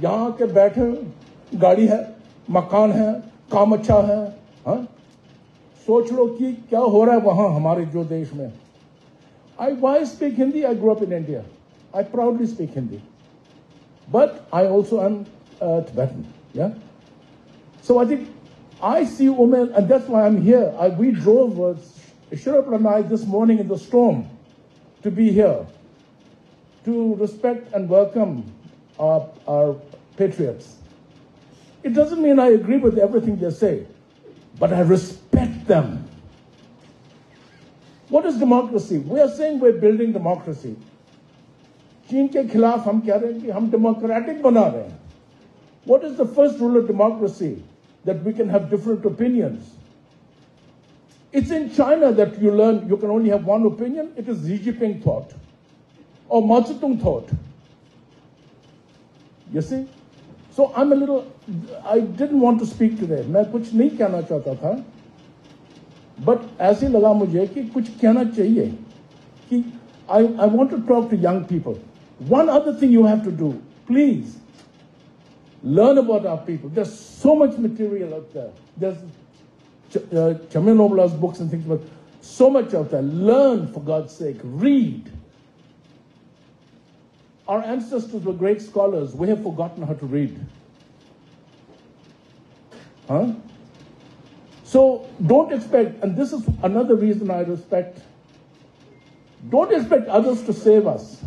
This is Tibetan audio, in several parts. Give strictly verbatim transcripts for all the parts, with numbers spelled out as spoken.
यहाँ के बैठे हैं, गाड़ी है, मकान है, काम अच्छा है। हाँ, सोच लो कि क्या हो रहा है वहाँ हमारे जो देश में। I, why speak Hindi? I grew up in India. I proudly speak Hindi. But I also am uh, Tibetan. Yeah. So I think I see women, and that's why I'm here. I, we drove uh, Shirap and I this morning in the storm to be here to respect and welcome our, our patriots. It doesn't mean I agree with everything they say, but I respect them. What is democracy? We are saying we're building democracy. चीन के खिलाफ हम कह रहे हैं कि हम डेमोक्रेटिक बना रहे हैं. What is the first rule of democracy? That we can have different opinions. It's in China that you learn you can only have one opinion. It is Xi Jinping thought or Mao Zedong thought. You see? So I'm a little, I didn't want to speak today. मैं कुछ नहीं कहना चाहता था. But ऐसे लगा मुझे कि कुछ कहना चाहिए. कि I, I want to talk to young people. One other thing you have to do, please, learn about our people. There's so much material out there. There's Ch- uh, Chamya Nobla's books and things, but so much out there. Learn, for God's sake. Read. Our ancestors were great scholars. We have forgotten how to read. Huh? So don't expect, and this is another reason I respect, don't expect others to save us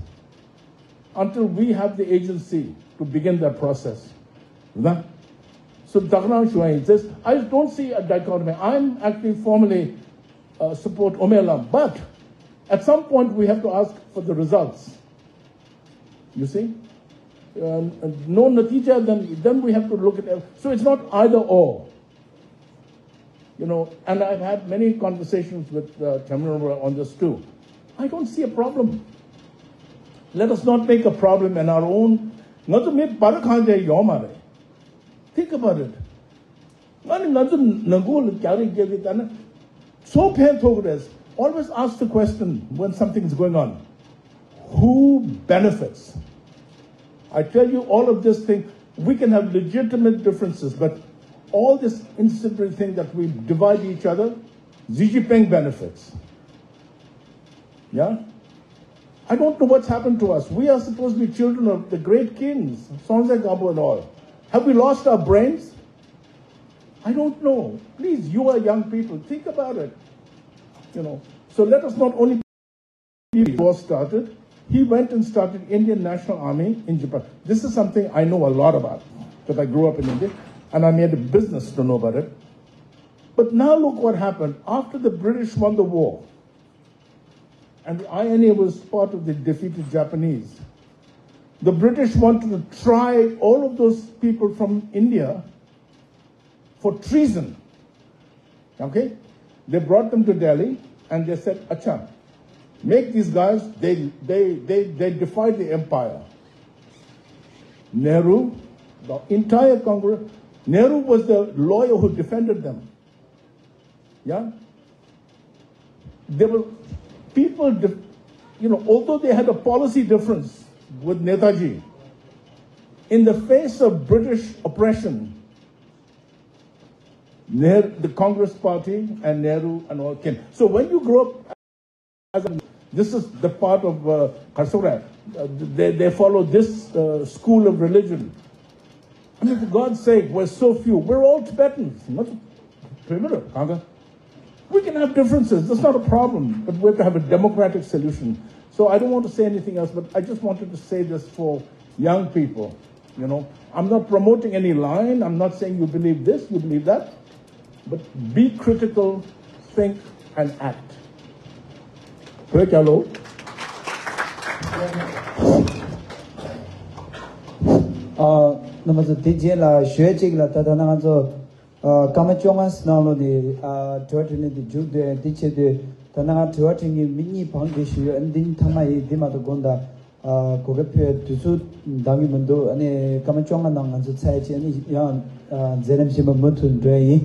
until we have the agency to begin that process. Huh? So, Dagran Shuai says, I don't see a dichotomy. I'm actually formally uh, support Omelam, but at some point we have to ask for the results. You see? Um, no natija, then, then we have to look at it. So it's not either or. You know, and I've had many conversations with uh, Chamrangwa on this too. I don't see a problem. Let us not make a problem in our own. Think about it. ང་ནི་ང་ཚོ་ནང་ཁུལ་ལ་རྒྱག་རེས་རྒྱག་གི་ད་ནི་སུ་ཕན་ཐོགས་རེད། Always ask the question when something is going on, who benefits? I tell you, all of this thing, we can have legitimate differences, but all this incidental thing that we divide each other, Xi Jinping benefits. Yeah. I don't know what's happened to us. We are supposed to be children of the great kings, Songtse Gampo and all. Have we lost our brains? I don't know. Please, you are young people, think about it. You know, so let us not only war started. He went and started Indian National Army in Japan. This is something I know a lot about because I grew up in India and I made a business to know about it. But now look what happened after the British won the war. And the I N A was part of the defeated Japanese. The British wanted to try all of those people from India for treason. Okay? They brought them to Delhi and they said, Acha, make these guys, they, they, they, they defied the empire. Nehru, the entire Congress, Nehru was the lawyer who defended them. Yeah? There were people, you know, although they had a policy difference with Netaji, in the face of British oppression, the Congress Party and Nehru and all came. So when you grow up, as a, this is the part of uh, Karsura, uh, they, they follow this uh, school of religion. I mean, for God's sake, we're so few. We're all Tibetans. Not Primero, Kanga. We can have differences. That's not a problem. But we have to have a democratic solution. So I don't want to say anything else, but I just wanted to say this for young people. You know, I'm not promoting any line. I'm not saying you believe this, you believe that. But be critical, think and act. Hello. ཨ། རྣམ་པ་ཚོ་དེ་རྗེས་ལ་ཞུ་ཡ་གཅིག་ལ་ད་ལྟ་ང་ཚོ་ཨ། སྐར་མ་བཅོ་ལྔ་ནང་ལོགས་ནས་ཨ། དྲི་བ་དྲིས་ལན་དེ་མཇུག་བསྡུས་འདི་བྱེད་དུས་ད་ལྟ་ང་དྲི་བ་དྲི་མཁན་མི་གཉིས་བང་བསྒྲིགས་བཞིན་ཡོད། འདི་མཐའ་མ་ཡིན། འདི་མ་གཏོགས་དགོངས་དག་ཨ། གོ་སྐབས་ཕུལ་དུས་ཚོད་འདང་གི་མི་འདུག་ཨ་ནི་སྐར་མ་བཅོ་ལྔ་ནང་ང་ཚོ་ཚར་ཡ་ཅིག་ཨ་ནི་ཡང་ཨ། མཛད་རིམ་གཞན་པ་མུ་མཐུད་འགྲོ་ཡ་ཡིན།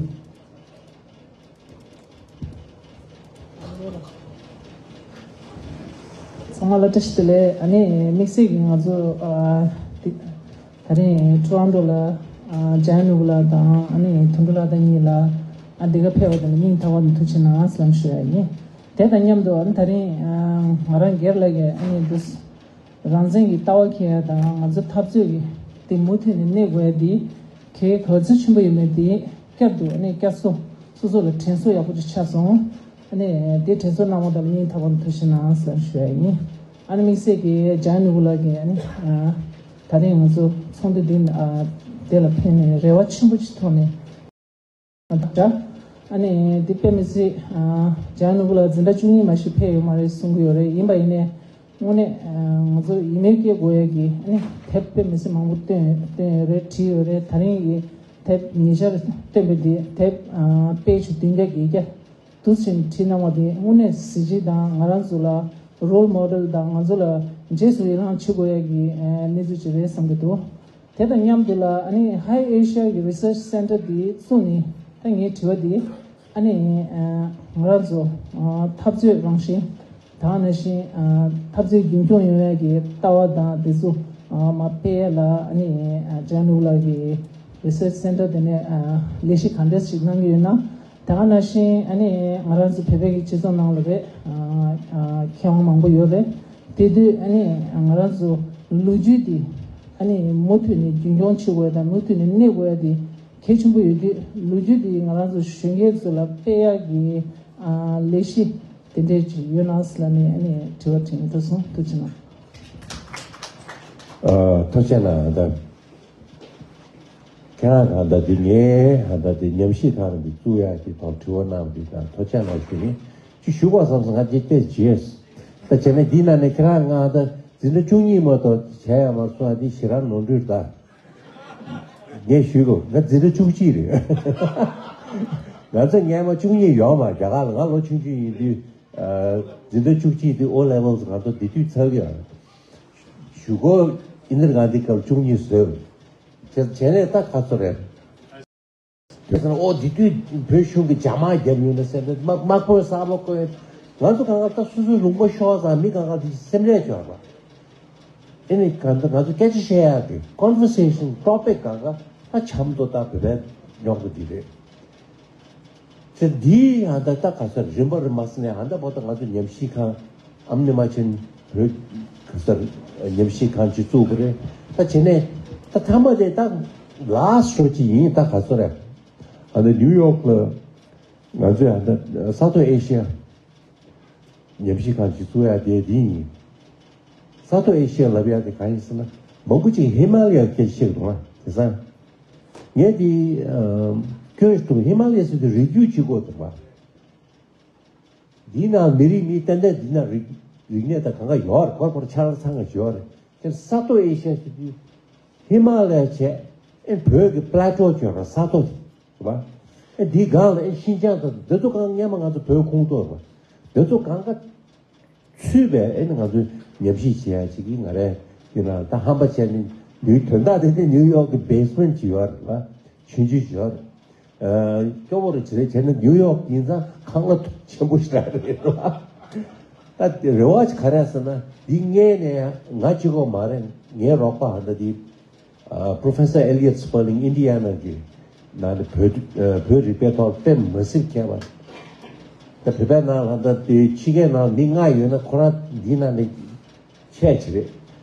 ཚང་མ་ལ་བཀྲ་ཤིས་བདེ་ལེགས། ཨ་ནི་དམིགས་བསལ་གྱི་ང་ཚོ་ཨ། དེ་ ད་རིང་ཊོ་རོན་ཊོ་ལ་ཨ་ཇཱ་ནུ་བུ་ལགས་དང་ཨ་ནི་དོན་གྲུབ་ལགས་དང་གཉིས་ལ་ཨ་འདི་ག་ཕེབས་པ་དེ་ལ་སྙིང་ཐག་པ་ནས་ཐུགས་རྗེ་གནང་ཟེར་ལབ་ཞུ་ཡ་ཡིན། དེ་དང་མཉམ་དུ་ཨ་ནི་ད་རིང་ཨ་ང་རང་སྒེར་ལ་གི་ཨ་ནི་འདུག་རང་བཙན་གྱི་ལྟ་བ་འཁྱེར་ཡ་དང་ང་ཚོ་འཐབ་རྩོད་ཀྱི་དེ་མུ་མཐུད་ནས་གནས་དགོས་ཡ་དེ་གལ་ག་ཚོད་ཆེན་པོ་ཡོད་མེད་དེ་བསྐྱར་དུ་ཨ་ནི་བསྐྱར་གསོ་སོ་སོ་ལ་དྲན་གསོ་ཡག་པོ་ཅིག་ཆགས་སོང་། ཨ་ནི་དེ་དྲན་གསོ་གནང་བ་དང་སྙིང་ཐག་པ་ནས་ཐུགས་རྗེ་གནང་ཟེར་ཞུ་ཡ་ཡིན། ཨ་ནི་དམིགས་བསལ་གྱི་ཇཱ་ནུ་བུ་ལགས་ཀྱིས་ཨ་ནི་ཨ་ད་རིང་ང་ཚོ་ཚོགས་འདུ་འདི་ཨ་དེ་ལ་ཕེབས་ནས་རེ་བ་ཆེན་པོ་ཅིག་ཐོག་ནས། ཨ་ནི་འདི་དཔེ་མི་སྲིད་ཨ་ཇཱ་ནུ་བུ་ལགས་འཛིན་གྲྭ་བཅུ་གཉིས་མ་ཞིག་ཕེབས་ཡོད་མ་རེད་གསུང་གི་ཡོད་རེད། ཡིན་པ་ཡིན་ནའི་དངོས་གནས་ཨ་ང་ཚོ་ཡི་མེལ་སྐྱེལ་དགོས་ཡ་གི་ཨ་ནི་དེབ་དཔེ་མི་སྲིད་མང་པོ་བཏོན་བཏོན་ཡོད་རེད། བྲིས་ཡོད་རེད། ད་རིང་གི་དེབ་ཉེ་ཆར་བཏོན་པའི་འདི་དེབ་ཨ་པེ་ཇི་བདུན་བརྒྱ་བརྒྱད་བརྒྱ་འདུག་སེ་བྲིས་གནང་བ་དེ་དངོས་གནས་གཟི་བརྗིད་དང་ང་རང་ཚོ་ལ་རོལ་མོ་ཌེལ་དང་ང་ཚོ་ལ་རྗེས་སུ་ཡི་རང་བྱེད་དགོས་ཡ་གི་ཨ་གནས་ཚུལ་ཅིག་རེད་བསམ་གྱི་འདུག་དེ་དང་མཉམ་དུ་ལ་ཨ་ནི་High Asia གི་Research Center དེ་བཙུགས་ནས་ད་ངའི་དྲི་བ་དེ་ཨ་ནི་ཨ་ང་རང་ཚོ་ཨ་འཐབ་རྩོད་རང་བཞིན་ད་ག་ནང་བཞིན་ཨ་འཐབ་རྩོད་རྒྱུན་འཁྱོངས་ཡོང་ཡ་གི་ལྟ་བ་དང་དེ་ཚོ་ཨ་མ་སྤེལ་ཡ་ལ་ཨ་ནི་ཨ་ཇཱ་ནུ་བུ་ལགས་ཀྱི་Research Center དེ་ནས་ཨ་ལས་གཞི་ག་འདྲ་ཞིག་གནང་གི་ཡོད་ན། དེ་ག་ནང་བཞིན་ཨ་ནི་ང་རང་ཚོ་བོད་པའི་གི་སྤྱི་ཚོགས་ནང་ལ་རེད་ཨ་ཨ་མཁས་དབང་མང་པོ་ཡོད་རེད། དེ་དུས་ཨ་ནི་ང་རང་ཚོ་ལོ་རྒྱུས་དེ་ཨ་ནི་མུ་མཐུད་ནས་རྒྱུན་འཁྱོངས་བྱེད་དགོས་ཡ་དང་མུ་མཐུད་ནས་གནས་དགོས་ཡ་དེ་གལ་ཆེན་པོ་ཡོད་དུས་ལོ་རྒྱུས་དེ་ང་རང་ཚོ་གཞོན་སྐྱེས་ཚོ་ལ་སྤེལ་ཡག་གི་ཨ་ལས་གཞི་དེ་འདྲས་ཅིག་ཡོད་ན་ཟེར་ལབ་ནས་ཨ་ནི་དྲི་བ་དྲིས་འདུག་སོང་། ཐུགས་རྗེ་གནང་། ཨ་ཐུགས་རྗེ་གནང་། ད་ཁྱེད་རང་གང་ལྟར་འདི་ངའི་གང་ལྟར་འདི་ཉམས་ཞིབ་ཁང་འདི་བཙུགས་ཡག་གི་ཐོག་དྲི་བ་གནང་བ་འདི་དང་ཐུགས་རྗེ་གནང་ཞུ་ནི་ཅིག་ཞུ་དགོས་བསམ་སོང་། ང་འདི་དཔེ་བརྗེད། ད་བྱས་ན་འདི་ནང་ནས་ཁྱེད་རང་ང་ད་འཛིན་གྲྭ་བཅུ་གཉིས་མ་གཏོགས་བྱས་ཡ་མ་སོང་། ཨ་འདི་ཞེ་དྲག་ནོར་འཁྲུལ་ད། ངས་ཞུས་གོ། ང་འཛིན་གྲྭ་བཅུ་གཅིག་རེད། ང་ཚོ་སྔས་མ་བཅུ་གཉིས་ཡོད་མ་རེད། རྒྱ་གར་ལ་ང་ལོ་ཆུང་ཆུང་ཡིན་དུས་ཨ་འཛིན་གྲྭ་བཅུ་གཅིག་དུས་O levels ང་ཚོ་འདི་དུས་ཚར་གི་ཡོད་རེད། ཞུ་གོ། ཨིན་དིར་གྷན་དྷི་སྐབས་བཅུ་གཉིས་བཟོས། བྱས་བྱས་ནས་ད་ག་ཚོད་རེད། དེ་ཚོ་ཨོ་འདི་དུས་བོད་གཞུང་གི་རྒྱ་དམག་བརྒྱབ་ཡོད་ན་ཟེར་ནས་དམག་དམག་དཔོན་གསར་པ་བསྐོས། ང་ཚོ་གང་ག་ད་སོ་སོའི་ལུང་པ་ཤོར་ཙང་མི་གང་ག་དེ་སེམས་ཁྲལ་བྱོས་པ། ཨེ་ནི་གང་ལྟར་ང་ཚོ་སྐད་ཆ་བཤད་ཡག་གི་conversation topic གང་ག་ད་ཆབ་མདོ་ད་བོད་པའི་རྙོག་དྲ་འདི་རེད། ཚེ་འདིའི་ཨ་ད་ད་ག་ས་རིམ་པ་རིམ་པ་ཟེར་ནས་ཨ་ད་བོ་ད་ང་ཚོ་ཉམས་ཞིབ་ཁང་ཨམ་ནི་མ་ཆེན་བོད་ག་ས་ཉམས་ཞིབ་ཁང་ཅིག་བཙུགས་པ་རེད། ད་བྱས་ནས་ད་མཐའ་མ་དེ་ད་last show ཅིག་ཡིན། ད་ག་ཚོད་རེད། ཨ་ནི་ནིའུ་ཡོག་ལ་ང་ཚོས་ཨ་ད་ས་ཐོག་ཨེ་ཤི་ཡ་ཉམས་ཞིབ་ཁང་ཅིག་བཙུགས་ཡ་དེ་འདི་ཡིན། ས་ཐོག་ཨེ་ཤི་ཡ་ལབ་ཡ་དེ་གང་ཡིན་ཟེར་ན། མང་པོ་ཅིག་ཧི་མ་ལ་ཡ་སྐད་ཆ་བཤད་འདུག་ཨ། དེང་སང་ངས་དེ་ཨ་སྐྱོན་ཞིག་འདུག་ཧི་མ་ལ་ཡ་ཟེར་དུས་རི་རྒྱུད་གཅིག་པོ་འདུག་པ། འདིའི་ནང་མི་རིགས་མི་ཏན་ཏན་འདི་ན་རིག་རིག་གནས་དང་གང་ག་ཡོད་རེད། གོར་གོར་ཆ་ལག་ཚང་ག་ཡོད་རེད། དེ་ས་ཐོག་ཨེ་ཤི་ཡ་ཟེར་དུས་ཧི་མ་ལ་ཡ་བྱས་ཨེ་བོད་ཀྱི་པླ་ཊོ་བྱས་ར་ས་ཐོག་དེ་རེད་པ། ཨེ་འདིའི་སྒང་ལ་ཨེ་ཤིན་ཅང་དང་འདི་ཚོ་གང་སྔས་མ་ང་ཚོ་བོད་ཁོངས་གཏོགས་རེད་པ། འདི་ཚོ་གང་ག་ཚུད་པའི་ཨེ་ནི་ང་ཚོས་ཉམས་ཞིབ་བྱེད་ཡ་ཅིག་གི་ང་རེ་ཡིན་ན་ད་ཧམ་པ་བྱས་ནས་ནིའུ་དོན་དག་དེ་ནི་ནིའུ་ཡོག་གི་བེ་སི་མེན་ཊི་ཅིག་ཡོད་རེད་པ། ཆུང་ཆུང་ཞིག་ཡོད་རེད། ཨ་སྐྱོ་བོ་རེད། བྱས་ན་ནིའུ་ཡོག་ཡིན་ཙང་ཁང་གླ་ཆེན་པོ་ཞིག་རེད་པ། ད་རེ་བ་ཅིག་ག་རེ་ཟེར་ན་འདི་སྔས་ནས་ང་གཅིག་པོ་མ་རེད། ངའི་རོགས་པ་ཧ་ད་འདི་ཨ་Professor Eliot Sperling Indiana གི་ནང་ནས་བོད་ཨ་བོད་རིག་པའི་ཐོག་དཔེ་མ་སྲིད་མཁས་པ། ད་བོད་པའི་ནང་ལ་ད་དེ་ཕྱི་རྒྱལ་ནང་མི་ལྔ་ཡོད་ན་ཁོ་རང་འདི་ནང་ནས་ཆེས་ཆེ་རེད།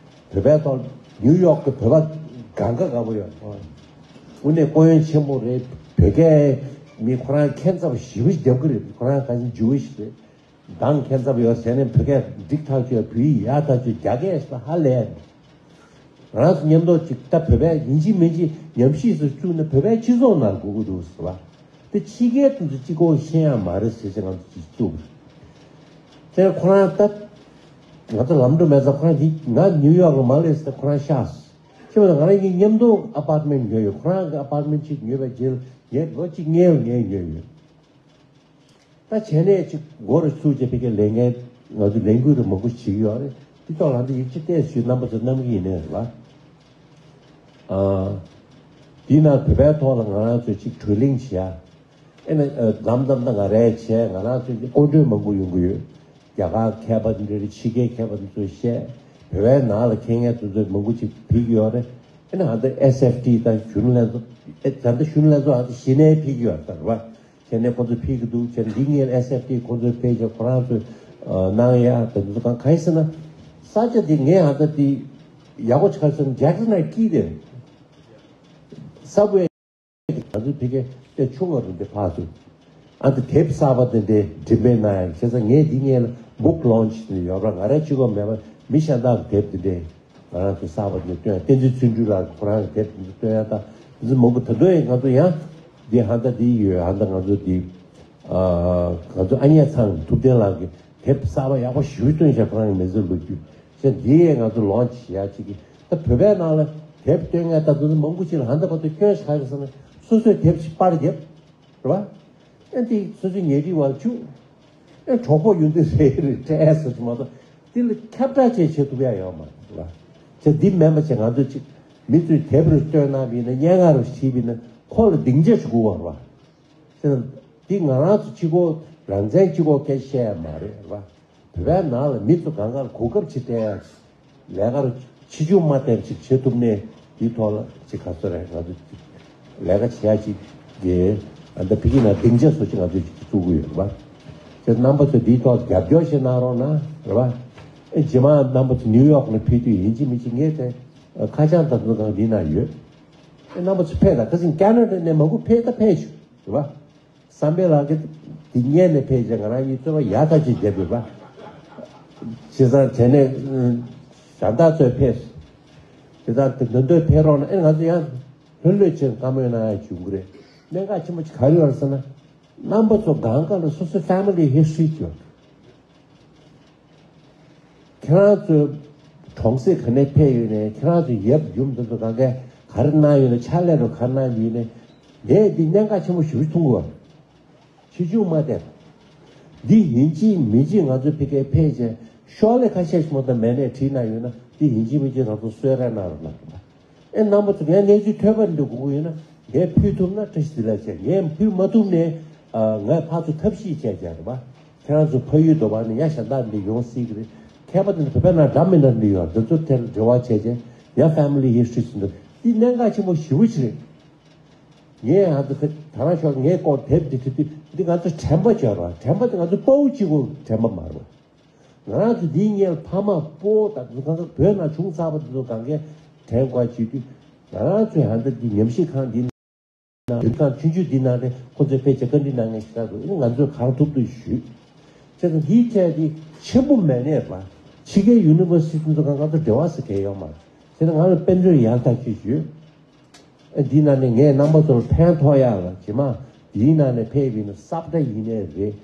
བོད་པའི་ཐོག་ནིའུ་ཡོག་གི་བོད་པ་གང་ག་དགའ་པོ་ཡོད། དངོས་གནས་སྐུ་ཡོན་ཆེན་པོ་རེད། བོད་སྐད་མི་ཁོ་རང་ཁྱད་མཚར་ཞེ་པོ་ཞིག་རྒྱབ་ཀྱི་རེད། ཁོ་རང་གང་ཅི་ཇུ་ཝིཤ་རེད། མདང་ཁྱད་མཚར་ཡོད་ཟེར་ནས་བོད་སྐད་འགྲིག་ཐག་ཆོད། བོད་ཡིག་ཡག་ཐག་ཆོད། རྒྱ་སྐད་ཞིག་ཧ་ལས། ང་རང་ཚོ་མཉམ་དུ་ཅིག་ད་བོད་པའི་ཡིན་གཅིག་མིན་གཅིག་ཉམས་ཞིབ་སུ་བཅུག་ནས་བོད་པའི་སྤྱི་ཚོགས་ནང་དགོས་ཀྱི་འདུག་ཟེར་བ། དེ་ཕྱི་རྒྱལ་དེ་ཚོ་གཅིག་པོ་ཤེས་ཡ་མ་རེད་ཟེར་ཅིག་ང་ཚོ་ཅིག་བཅུག་དེ་ཁོ་རང་ད་ང་ཚོ་ལམ་འགྲོ་མེད་ཙང་ཁོ་རང་གིས་ང་ནིའུ་ཡོག་ལ་མ་སླེབས་ཟེར་ཁོ་རང་ཤག་ཟེར། ཤེས་པ་ང་རང་གིས་མཉམ་དུ་ཨ་པར་ཊི་མེན་ཊི་ཉོས་ཡོད། ཁོ་རང་གི་ཨ་པར་ཊི་མེན་ཊི་ཅིག་ཉོས་པའི་རྗེས་ལ་ངས་ལོ་གཅིག་ལྔའི་ངས་ཉོས་ཡོད། ད་བྱས་ནས་ཅིག་མགོ་རུ་ཚུགས་བྱས་ཕ་གིའི་ལས་འགན་ང་ཚོ་ལས་འགུལ་རུ་མང་པོ་བྱེད་ཀྱི་ཡོད་རེད། དེ་ཐོག་ལ་འདི་ཡིག་ཆ་བལྟས་ཞུས་རྣམ་པ་ཚོ་གནང་གི་ཡིན་ནའི་རེད་བ། ཨ་དེའི་ནང་བོད་པའི་ཐོག་ལ་ང་རང་ཚོས་ཅིག་གྲོས་གླེང་བྱེད་ཡ། ཨེ་ནས་ལམ་ལམ་ད་ང་རས་བྱས། ང་རང་ཚོས་ཀྱི་སྐུ་མགྲོན་མང་པོ་ཡོང་གི་ཡོད། རྒྱ་གར་མཁས་པ་འདི་འདྲ་རེད། ཕྱི་རྒྱལ་མཁས་པ་འདི་ཚོས་བཤད། བོད་པའི་ནང་ལ་མཁས་མཁན་དེ་ཚོས་མང་པོ་ཅིག་ཕེབས་ཀྱི་ཡོད་རེད། ཨ་ནི་ཧ་ད་ཨེས་ཨེཕ་ཊི་དང་གཞོན་ནུ་ལྷན་ཚོགས། ཨེ་ད་ལྟ་གཞོན་ནུ་ལྷན་ཚོགས་ཧ་ད་གཞི་ནས་ཕེབས་ཀྱི་ཡོད་ད་རེད་བ། གཞི་ནས་ཁོ་ཚོ་ཕེབས་ཀྱི་འདུག་བྱས་ན་འདི་ངས་ཨེས་ཨེཕ་ཊི་ཁོ་ཚོས་ཕེབས་བྱས་ཁོ་རང་ཚོས་ཨ་གནང་ཡ་ད་དུང་གང་ག་ཡིན་ཟེར་ན། ས་ཆ་འདི་ངས་ཧ་ད་འདི་ཡག་པོ་ཆགས་ཟེར་ན་ཇེག་སོན་ཧའེཊ་དཀྱིལ་དེ་སབ་ཝེ། ང་ཚོའི་ཕ་གིའི་དཔེ་ཆུང་བ་རུ་འདི་ཕར་ཚུར། ཨ་ནི་དེབ་གསར་པ་དེ་འདྲའི་འགྲེམས་སྤེལ་གནང་ཡ། བྱས་ཙང་ངས་འདི་སྔོན་ལ་book launch དེ་ཡོད་ར། ང་རང་གཅིག་པོ་མེད་པར་མི་གཞན་དག་གི་དེབ་དེ་འདྲའི་ང་རང་ཚོ་གསར་པ་དེ་འདྲ་བཏོན། བསྟན་འཛིན་བརྩོན་འགྲུས་ལགས་ཁོ་རང་གི་དེབ་དེ་འདྲ་བཏོན་ཡ། ད་འདི་མང་པོ་ད་དུང་ཡང་ང་ཚོ་ཡང་འདི་ཧ་ད་འདི་ཡོད། ཧ་ད་ང་ཚོ་འདི་ཨ་ང་ཚོ་ཨ་མྱེས་ཚང་ཐུབ་བསྟན་ལགས་ཀྱི་དེབ་གསར་པ་ཡག་པོ་ཞེ་པོ་བཏོན་བཞག་ཁོ་རང་གི་མི་ཚེ་ལོ་རྒྱུས། ཞེས་འདི་ཡས་ང་ཚོ་ལོན་ཆི་བྱེད་ཡ་གཅིག་གིས། ད་བོད་པའི་ནང་ལ་དེབ་སྟོན་མཁན་ད་དུང་མང་པོ་ཞིག་ལ་ཧ་ད་བར་དུ་སྐྱོན་ཞིག་ག་རེ་ཟེར་ན། སོ་སོས་དེབ་ཞིག་པར་རྒྱབ་རེད་བ། ཨེ་འདི་སོ་སོའི་ཉལ་ཁྲི་བར་བཅུག་ཨེ་གྲོགས་པོ་ཡོང་དུས་རེ་རེ་སྤྲད་ཟེར་གྱི་མ་གཏོགས་འདི་ལ་ཁྱབ་བསྒྲགས་བྱས་བྱེད་ཐུབ་ཡ་ཡོད་མ་རེད་བ། ཅེས་འདི་མིན་པ་བྱས་ང་ཚོ་གཅིག་མི་ཚོས་དེབ་རུ་སྟོན་གནང་བ་ཡིན་ན། སྙན་ངག་རུ་བྲིས་པ་ཡིན་ན། ཁོ་ལ་སྡིངས་ཆ་ཞིག་དགོས་པ་རེད་བ། དེ་ན་འདི་ང་རང་ཚོ་གཅིག་པོ་རང་བཙན་གཅིག་པོ་སྐད་ཆ་བཤད་ཡ་མ་རེད་བ། བོད་པའི་ནང་ལ་མི་ཚོ་གང་ག་ལ་གོ་སྐབས་ཅིག་སྤྲད་ཡ། ལས་ཀར་ཆེ་ཆུང་མ་བསྟེན་ཅིག་བྱེད་ཐུབ་ནས་འདིའི་ཐོག་ལ་ཅིག་ག་ཚོད་རེད། ང་ཚོ་ཅིག་ལས་ཀ་བྱེད་ཡ་ཅིག་གི་ཨ་ད་ཕ་གི་ནང་སྡིངས་ཆ་བཟོ་ཅིག་ང་ཚོས་ཅིག་བཙུགས་ཀྱི་ཡོད་རེད་བ། དེ་རྣམ་པ་ཚོས་འདིའི་ཐོག་རྒྱབ་སྐྱོར་ཞིག་གནང་རོགས་གནང་རེད་བ། ཨེ་རྗེས་མ་རྣམ་པ་ཚོ་ནིའུ་ཡོག་ནས་ཕེབས་དུས་ཡིན་གཅིག་མིན་གཅིག་ངས་དེ་ཁ་བྱང་དང་དུ་གང་འདི་ན་ཡོད། ཨེ་རྣམ་པ་ཚོ་ཕེབས་དང་། ཁ་སང་ཁེ་ན་ཌ་ནས་མང་པོ་ཕེབས་ད་ཕེབས་ཤོག་རེད་བ། བསམ་འཕེལ་ལགས་ཀྱིས་འདི་སྔོན་ནས་ཕེབས་རྗེས་ང་རང་གཉིས་རྩོད་པ་ཡག་ཐག་ཆོད་བརྒྱབ་ཡོད་པ། བྱས་ཙང་དེ་ནས་གཞན་དག་ཚོས་ཕེབས། བྱས་ཙང་དེ་འདོན་འདོད་ཕེབས་རོགས་གནང་། ཨེ་ང་ཚོ་ཡང་ལྷོད་ལྷོད་བྱས་བཀའ་མོལ་གནང་ཡ་བྱུང་གི་རེད། གནད་འགག་ཆེན་པོ་ཅིག་ག་རེ་ཡོད་རེད་ཟེར་ན། རྣམ་པ་ཚོ་གང་ག་ལ་སོ་སོའི་family history ཡོད། ཁྱེད་རང་ཚོའི་གྲོང་གསེབ་ག་ནས་ཕེབས་ཡོད་ནས། ཁྱེད་རང་ཚོའི་ཡབ་ཡུམ་དེ་ཚོ་གང་གས་ག་རེ་གནང་ཡོད་ནས། ཕྱག་ལས་རུ་ག་རེ་གནང་ཡོད་ནས། ངས་འདི་གནད་འགག་ཆེན་པོ་ཞེ་པོ་མཐོང་གི་ཡོད། ཆེ་ཆུང་མ་བསྟེན། འདི་ཡིན་གཅིག་མིན་གཅིག་ང་ཚོ་ཕ་གིར་ཕེབས་བྱས་ཤོག་ལྷེ་ཁ་ཤས་ཤིག་མ་གཏོགས་མེད་ནས་བྲིས་གནང་ཡོད་ན། འདི་ཡིན་གཅིག་མིན་གཅིག་རང་ཚོ་གསོལ་རས་གནང་རོགས་གནང་། ཨེ་རྣམ་པ་ཚོ་ངས་གནས་ཚུལ་ཐོས་པ་འདི་དགོས་ཀྱི་ཡོད་ན། ངས་ཕུལ་ཐུབ་ན་བཀྲ་ཤིས་བདེ་ལེགས་བྱས། ངས་ཕུལ་མ་ཐུབ་ནས་ཨ་ངས་ཕར་ཚུར་ཐབས་ཤེས་བྱས་བྱས་རེད་པ། ཁྱེད་རང་ཚོ་ཕ་ཡུལ་དུ་བ་ནས་ཡ་གཞན་དག་འདི་ཡོང་སྲིད་ཀྱི་རེད། མཁས་པ་དེ་ཚོ་བོད་པའི་ནང་འདྲ་མི་འདྲ་འདི་ཡོད། འདི་ཚོ་དེར་འབྲེལ་བ་བྱས་བྱས་ཡ་family history ཟེར་འདུག་འདི་གནད་འགག་ཆེན་པོ་ཞེ་པོ་ཅིག་རེད། ངས་ཨ་ད་ད་རང་ཤོག་ངའི་སྐོར་དེབ་འདི་བྲིས་དུས་འདི་ང་ཚོ་དྲན་པ་བརྗོད་རོགས། དྲན་པ་དེ་ང་ཚོ་དཔའ་བོ་གཅིག་པོ་དྲན་པ་མ་རེད། ང་རང་ཚོ་འདིའི་སྔོན་ལ་ཕ་མ་སྤོ་བོ་དང་དེ་ཚོ་གང་ག་བོད་ནང་བྱུང་ཚར་བ་དེ་ཚོ་གང་གས་དྲན་དགོས་བྱེད་དུས། ང་རང་ཚོའི་ཧ་ད་འདི་ཉམས་ཞིབ་ཁང་འདི་ནང་མདུན་ཁང་ཆུང་ཆུང་འདི་ནང་ནས་ཁོ་ཚོས་ཕལ་ཆེར་བཀའ་འདྲི་གནང་མཁན་ཞིག་ཆགས་འདུག་ཨ་ནི་ང་ཚོས་གང་ཐུབ་ཐུབ་ཞུས། བྱས་ཙང་འདིའི་ཐད་འདི་ཆེན་པོ་མེད་ནས་ར། ཕྱི་རྒྱལ་ཡུ་ནི་ཝར་སི་ཊི་དེ་ཚོ་གང་ག་ཚོ་འབྲེལ་བ་ཟེར་མཁན་ཡོད་མ་རེད། བྱས་ཙང་ང་ལ་དཔལ་འབྱོར་ཡར་ཐག་ཆོད་ཞུས། ཨ་འདི་ནང་ནས་ངས་རྣམ་པ་ཚོར་ཕན་ཐོགས་ཡག་ལ་རྗེས་མ་འདིའི་ནང་ནས་ཕེབས་པ་ཡིན་ན་ས་བཀྲ་ཡིན་ནའི་རེད།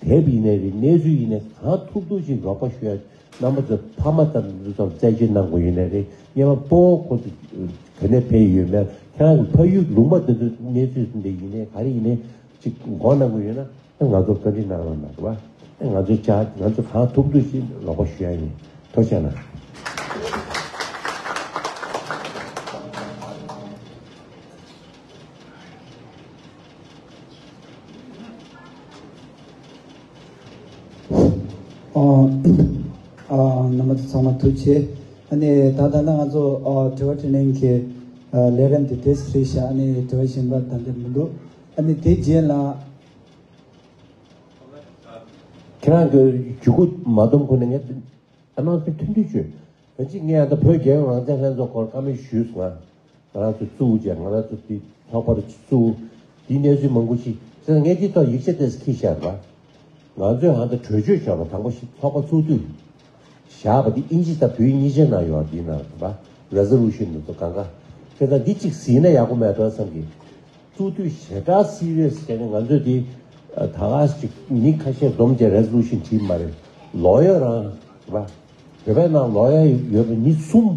དེབ་ཡིན་ནའི་རེད། གནས་ཚུལ་ཡིན་ནའི་གང་ཐུབ་ཐུབ་ཅིག་རོགས་པ་ཞུ་ཡ། རྣམ་པ་ཚོ་ཕ་མ་དང་འདི་ཚོར་རྩད་གཅོད་གནང་དགོས་ཡིན་ནའི་རེད། སྔོན་མ་སྤོ་བོ་ཁོ་ཚོ་ག་ནས་ཕེབས་ཡོད་མེད། ཁྱེད་རང་གི་ཕ་ཡུལ་ལུང་པ་འདི་ཚོ་གནས་ཚུལ་འདི་ཡིན་ནའི་ག་རེ་ཡིན་ནའི་ཅིག་མགོ་གནང་དགོས་ཡོད་ན་ང་ཚོར་བཀའ་འདྲི་གནང་རོགས་གནང་རེད་བ། ང་ཚོས་ཅག་ང་ཚོ་གང་ཐུབ་ཐུབ་ཅིག་རོགས་པ་ཞུ་ཡ་ཡིན། ཐུགས་རྗེ་གནང་། ཨ། ཨ། རྣམ་པ་ཚོ་ཚང་མ་ཐུགས་རྗེ་ཆེ། ཨ་ནི་ད་ལྟ་ན་ང་ཚོ་ཨ་དྲི་བ་དྲིས་ལན་གྱི་ཨ་ལས་རིམ་དེ་དེ་སུ་རེད་ཤག་ཨ་ནི་དྲི་བ་གཞན་པ་ད་འདིར་མི་འདུག་ཨ་ནི་དེ་རྗེས་ལ། ཁྱེད་རང་གི་མཇུག་གུ་མ་སྡོམ་གོང་ནས་ངས་ད་ནང་དེ་ཐུང་ཐུང་བརྗོད། ད་ཅི་ངས་ད་བོད་རྒྱལ་ཡོངས་རང་བཙན་ལྷན་ཚོགས་སྐོར་བཀའ་མོལ་ཞུས་སོང་ང་། ང་རང་ཚོ་བཙུགས་བྱས། ང་རང་ཚོ་དེ་ཚོགས་པ་རུ་བཙུགས། དེའི་གནས་ཚུལ་མང་པོ་ཞིག་བྱས་ཙང་ངས་དེ་ཐོག་ཡིག་ཆ་དེ་ཁྱེར་བཞག་པ། ང་ཚོས་ཧ་ད་གྲོས་ཆོད་བཞག་པ། དང་པོ་ཞིག་ཚོགས་པ་བཙུགས་དུས་བཞག་པ་དེ་ཨིན་ཇི་དང་བོད་ཡིག་གཉིས་ཆའི་ནང་ཡོད། དེའི་ནང་རེད་པ། རེ་ཟོ་ལུ་ཤན་དེ་ཚོ་གང་ག། བྱས་ཙང་འདི་གཅིག་གཟིགས་ན་ཡག་པོ་མེད་འགྲོ་བསམ་གི། བཙུགས་དུས་ཞེ་དྲག་སི་རི་ཡས་བྱས་ནས་ང་ཚོས་དེ་ད་ག་ཅིག་མི་ཁ་ཤས་འཛོམས་བྱས་རེ་ཟོ་ལུ་ཤན་བྲིས་མ་རེད། ལོ་ཡར་རང་རེད་པ། བོད་པའི་ནང་ལོ་ཡར་ཡོད་པ་མི་གསུམ་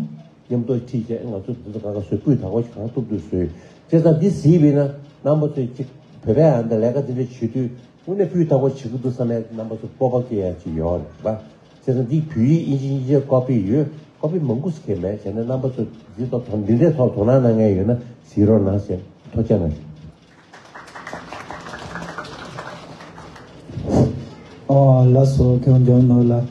མཉམ་དུ་ཁྲིད་བྱས་ང་ཚོ་འདི་ཚོ་གང་ག་བཟོས། སྤུས་དག་པོ་ཞིག་གང་ཐུབ་ཐུབ་བཟོས། བྱས་ཙང་འདི་གཟིགས་པ་ཡིན་ན་རྣམ་པ་ཚོས་ཅིག་བོད་པའི་ཨ་འདི་ལས་ཀ་འདི་འདྲ་བྱེད་དུས་དངོས་གནས་སྤུས་དག་པོ་བྱེད་ཀྱི་འདུག་བསམ་ཡས་རྣམ་པ་ཚོ་སྤོབས་པ་སྐྱེ་ཡ་ཅིག་ཡོད་རེད་པ། བྱས་ཙང་འདི་བོད་ཡིག་ཨིན་ཇི་གཉིས་ཆའི་ཀོ་པི་ཡོད། ཀོ་པི་མང་པོ་ཞིག་མེད། བྱས་ན་རྣམ་པ་ཚོ་འདི་ཐོག་དོ་འདི་འདྲའི་ཐོག་དོ་སྣང་གནང་མཁན་ཡོད་ན་གཟིགས་རོགས་གནང་ཞེས་ཐུགས་རྗེ་གནང་། ཨོ་ལགས་སོ། མཁས་དབང་ལྗོན་ནོར་ལགས་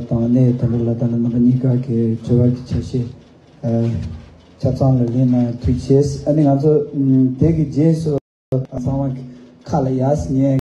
དང་ནས་དོན་གྲུབ་ལགས་དང་རྣམ་པ་གཉིས་ཀ་གི་དྲི་བ་གི་ཆ་ཤས། ཨ། ཆ་ཚང་ལ་ལེན་གནང་ཐུགས་རྗེ་ཆེ། ཨ་ནི་ང་ཚོ་ཨམ་དེ་གི་རྗེས་སུ་ཚང་མ་ཁ་ལ་ཡར་ཉན།